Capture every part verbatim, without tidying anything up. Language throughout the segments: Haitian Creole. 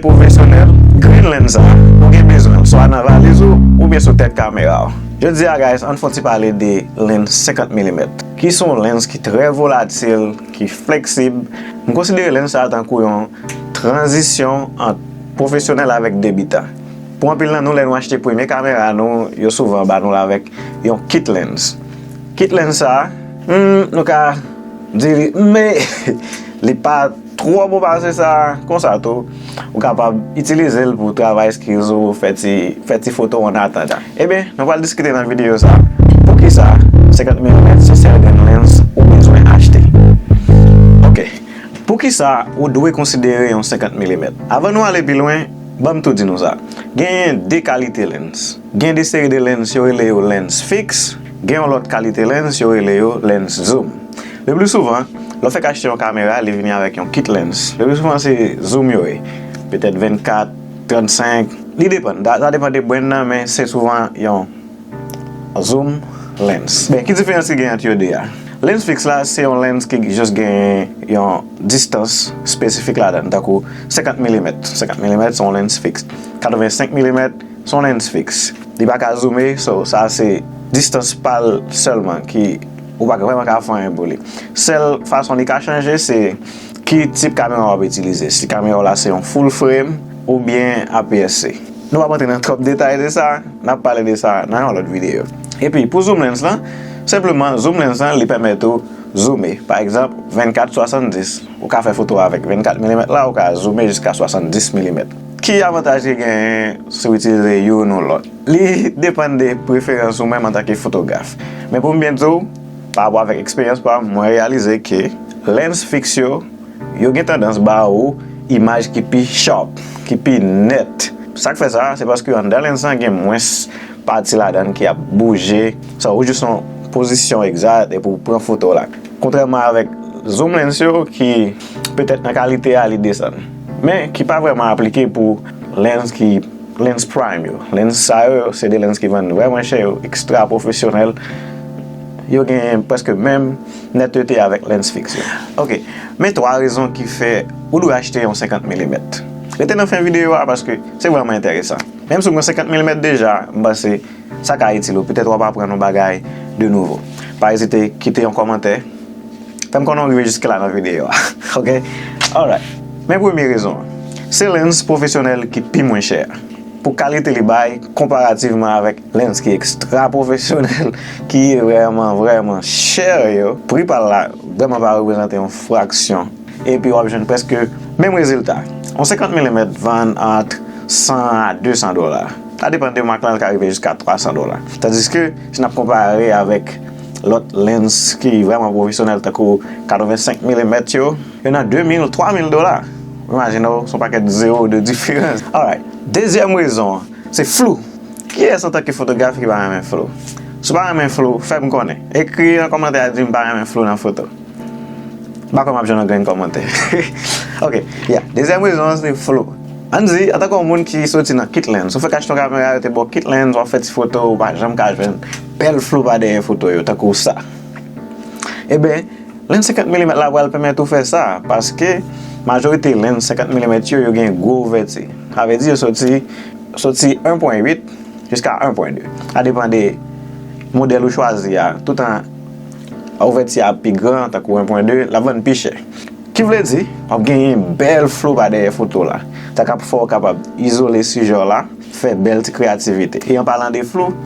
pwofesyonèl, grenn lens sa a, ou gen bezwen l, swa nan valiz ou, oubyen sou tèt kamera w. Jodi a, guys, ann fè yon ti pale de lens senkant milimèt, ki se yon lens ki trè volatil, ki fleksib. M konsidere lens sa a tankou yon tranzisyon ant pwofesyonèl avèk debitan. Pou anpil nan nou, lè nou achte premye kamera nou, yo souvan ba nou l avèk yon kit lens. Kit lens sa a, hmm, nou ka di li, men li pa twò bon pase sa. Konsa tou, ou kapab itilize l pou travay skills ou, fè ti, fè ti foto an atandan. Ebyen, nou pral diskite nan videyo sa a poukisa senkant milimèt se sèl grenn lens ou bezwen achte. Ok, poukisa ou dwe konsidere yon senkant milimèt? Avan nou ale pi lwen, ban m tou di nou sa. Genyen de kalite lens. Gen de seri de lens, yo rele yo lens fiks. Gen yon lòt kalite lens, yo rele yo lens zoom. Le pli souvan, lè w fèk achte yon kamera, li vini avèk yon kit lens. Le pli souvan, se zoom yo ye. Petèt vennkat, trannsenk. Li depann. Sa, sa depann de brand nan, men se souvan yon zoom lens. Ben, ki diferans ki gen ant yo de a? Lens fiks la, se yon lens ki jis gen yon distans espesifik ladan l, tankou senkant milimèt. Senkant milimèt, se yon lens fiks. Katrevensenk milimèt, se yon lens fiks. Li pa ka zoome, so, sa se distans pa l sèlman ki ou pa vrèman ka fè anyen pou li. Sèl fason li ka chanje, se ki tip kamera w ap itilize. Si kamera w la se yon full frame oubyen A P S C. Nou p ap antre nan twòp detay de sa, n ap pale de sa nan yon lòt videyo. Epi, pou zoom lens lan, senpleman, zoom lens lan, li pèmèt ou zoome. Pa egzanp, vennkat swasanndis. Ou ka fè foto avèk vennkat milimèt la, ou ka zoome jiska swasanndis milimèt. Ki avantaj ki genyen si w itilize youn ou lòt? Li depann de preferans ou menm antanke fotograf. Men pou m byen di w, pa rapò avèk eksperyans pa m, mwen reyalize ke lens fiks yo, yo gen tandans ba ou imaj ki pi sharp, ki pi nèt. Sa k fè sa, se paske anndan lens lan gen mwens pati ladan l ki ap bouje, sa ou jis yon pozisyon egzat epi w pran foto la. Kontrèman avèk zoom lens yo ki petèt nan kalite a li desann, men ki pa vrèman aplike pou lens ki lens prime yo. Lens sa yo, se de lens ki vann vrèman chè, yo ekstra pwofesyonèl. Yo gen prèske menm nètete avèk lens fiks yo. Ok, men twa rezon ki fè ou dwe achte yon senkant milimèt. Rete nan fen videyo a paske se vrèman enteresan. Menm si w gen senkant milimèt deja, m panse sa ka itil ou. Petèt w ap aprann yon bagay de nouvo. Pa ezite kite yon kòmantè. Fè m konnen w rive jiske la nan videyo a. Ok? Alright. Men premye rezon an. Se lens pwofesyonèl ki pi mwen chè. Pou kalite li bay, konparativman avèk lens ki ekstra pwofesyonèl, ki vrèman, vrèman chè yo, pri pa l la vrèman pa reprezante yon fraksyon. Epi w ap jwenn prèske menm rezilta. Yon senkant milimèt vann ant san a de san dola. Sa depann de mak lan, l ka rive jiska twa san dola. Tandiske, si n ap konpare avèk lòt lens ki vrèman pwofesyonèl, tankou katrevensenk milimèt yo, yo nan de mil, twa mil dola. Imajine w, se yon pakèt zewo de diferans. Alright. Dezyèm rezon an, se flou. Kiyès antanke fotograf ki pa renmen flou? Si w pa renmen flou, fè m konnen. Ekri nan kòmantè a, di m pa renmen flou nan foto. M pa kwè m ap jwenn yon grenn kòmantè. Ok, yeah. Dezyèm rezon an, se flou. Ann di, antanke yon moun ki soti nan kit lens, ou fèk achte yon kamera, yo te ba w kit lens, w ap fè ti foto, ou pa janm ka jwenn bèl flou pa dèyè foto yo, tankou sa. Eben, lens senkant milimèt la pral pèmèt ou fè sa, paske majorite lens senkant milimèt yo, yo gen gwo ouvèti. Sa vle di yo soti, soti en pwen uit jiska en pwen de. Sa depann de modèl ou chwazi a. Toutan ouvèti a pi gran, tankou en pwen de, l ap vann pi chè. Ki vle di, w ap genyen bèl flou pa dèyè foto la. Sa k ap fè w kapab izole sijè w la, fè bèl ti kreyativite. E an palan de flou,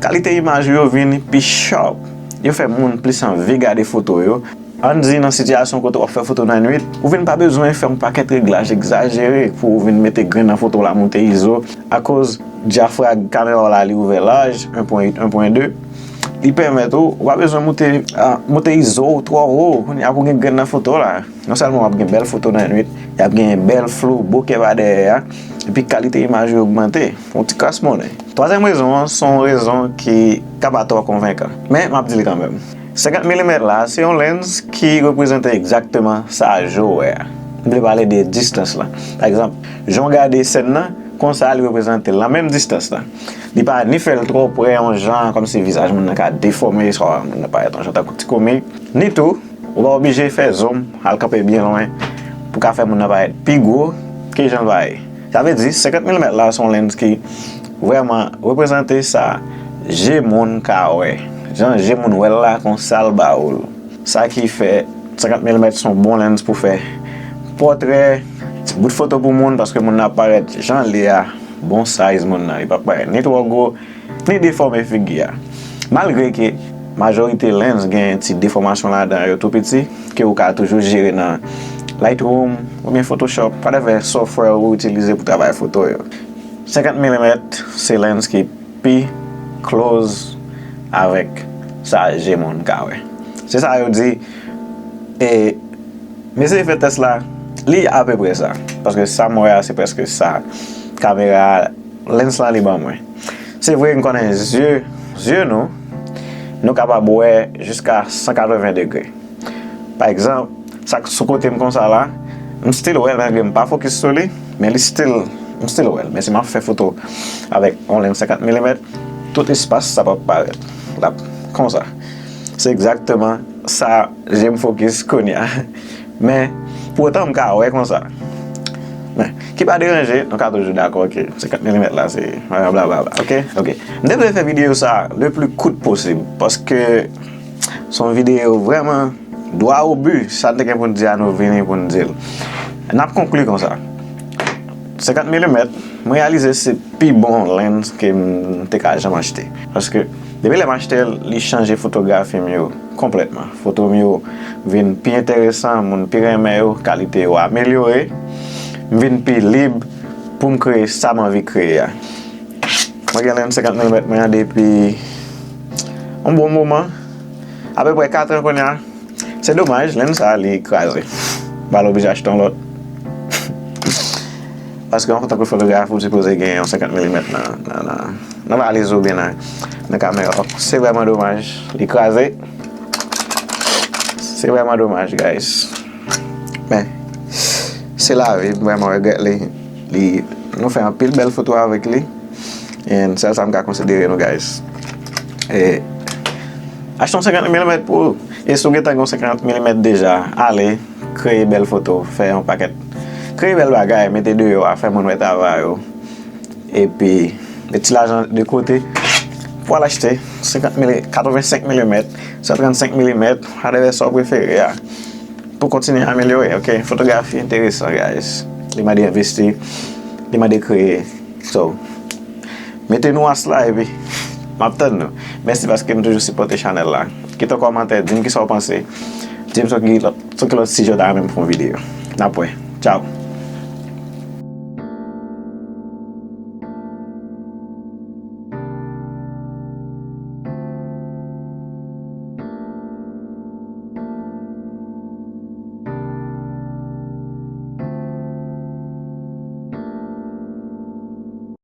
kalite imaj ou yo vin pi sharp. Yo fè moun plis anvi gade foto yo. Ann di nan sitiyasyon kote w ap fè foto nan nwit, ou vin pa bezwen fè yon pakèt reglaj egzajere pou w vin mete grenn nan foto w la, moute izo, akoz dyafrag kamera w la li ouvè laj, en pwen uit, en pwen de, li pèmèt ou, ou pa bezwen moute, ah, moute izo w twò wo, kounye a pou gen grenn nan foto w la. Non sèlman w ap gen bèl foto nan nwit, y ap gen bèl flou, bokè pa dèyè a, epi kalite imaj yo ogmante, yon ti kras monnen. Twazyèm rezon an, se yon rezon ki ka pa twò konvenkan, men m ap di l kanmenm. Senkant milimèt la, se yon lens ki reprezante egzakteman sa je w wè a. M vle pale de distans lan. Pa egzanp, jan w gade sèn nan, konsa li reprezante l, nan menm distans lan. Li pa ni fè l twò prè yon jan, kòmsi vizaj moun nan ka defòme, swa moun nan parèt yon jan tankou ti komik, ni tou, ou pa oblije fè zoom, al kanpe byen lwen, pou ka fè moun nan parèt pi gwo ke jan l pa ye. Sa vle di, senkant milimèt la se yon lens ki vrèman reprezante sa je moun ka wè. Jan je moun wè l la, konsa l ba ou l. Sa ki fè senkant milimèt se yon bon lens pou fè pòtrè, ti bout foto pou moun, paske moun nan ap parèt jan l ye a, bon size moun nan, li p ap parèt ni twò gwo, ni defòme figi a. Malgre ke majorite lens gen ti defòmasyon ladan yo tou piti, ke ou ka toujou jere nan Lightroom oubyen Photoshop, whatever software ou itilize pou travay foto yo. Senkant milimèt se lens ki pi close avèk sa je moun ka wè. Se sa yo di, e m eseye fè tès la, li apeprè sa. Paske sa m wè a, se prèske sa kamera lens lan li ban mwen. Se vre, m konnen zye, zye nou, nou kapab wè jiska san katreven degre. Pa egzanp, sa k sou kote m konsa la, m still wè l, malgre m pa fokis sou li, men li still, m still wè l. Men si m ap fè foto avèk yon lens senkant milimèt, tout espas sa p ap parèt. L ap konsa. Se egzakteman sa je m fokis kounye a. Men, pou otan, m ka wè konsa. Men, ki pa deranje, nou ka toujou dakò ke senkant milimèt la, se blablabla. Ok? Ok. M te vle fè videyo sa le pli kout posib, paske se yon videyo vrèman dwa o bi, sa n te gen pou n di a, nou vini pou n di l. N ap konkli konsa. Senkant milimèt, mwen reyalize se pi bon lens ke m te ka janm achte. Paske, depi lè m achte l, li chanje fotografi m yo konplètman. Foto m yo vin pi enteresan, moun pi renmen yo, kalite yo amelyore. M vin pi lib pou m kreye sa m anvi kreye a. Mwen gen lens senkant milimèt mwen an depi yon bon moman, apeprè kat an kounye a. Se domaj, lens sa a, li kraze. M pral oblije achte yon lòt. Paske antanke fotograf, ou sipoze gen yon senkant milimèt nan, nan, nan, nan valiz ou oubyen nan, nan kamera. Se vrèman domaj. Li kraze. Se vrèman domaj, guys. Men, se lavi, m vrèman regrèt li. Li, nou fè anpil bèl foto avèk li. And sèl sa m ka konsidere nou, guys. E, achte yon senkant milimèt pou ou. E si w gentan gen yon senkant milimèt deja, ale, kreye bèl foto, fè yon pakèt. Kreye bèl bagay, mete deyò a, fè moun wè travay ou. Epi, met ti lajan de kote pou al achte senkant mili, katrevensenk milimèt, san trannsenk milimèt, whatever sa w prefere a. Pou kontinye amelyore, ok? Fotografi enteresan, guys. Li mande envesti, li mande kreye. So, mete nou as la epi m ap tann nou. Mèsi paske nou toujou sipòte chanèl la. Kite yon kòmantè, di m kisa w panse. Di m sou ki lòt, sou ki lòt sijè w ta renmen m fè yon videyo. N ap wè. Tchao.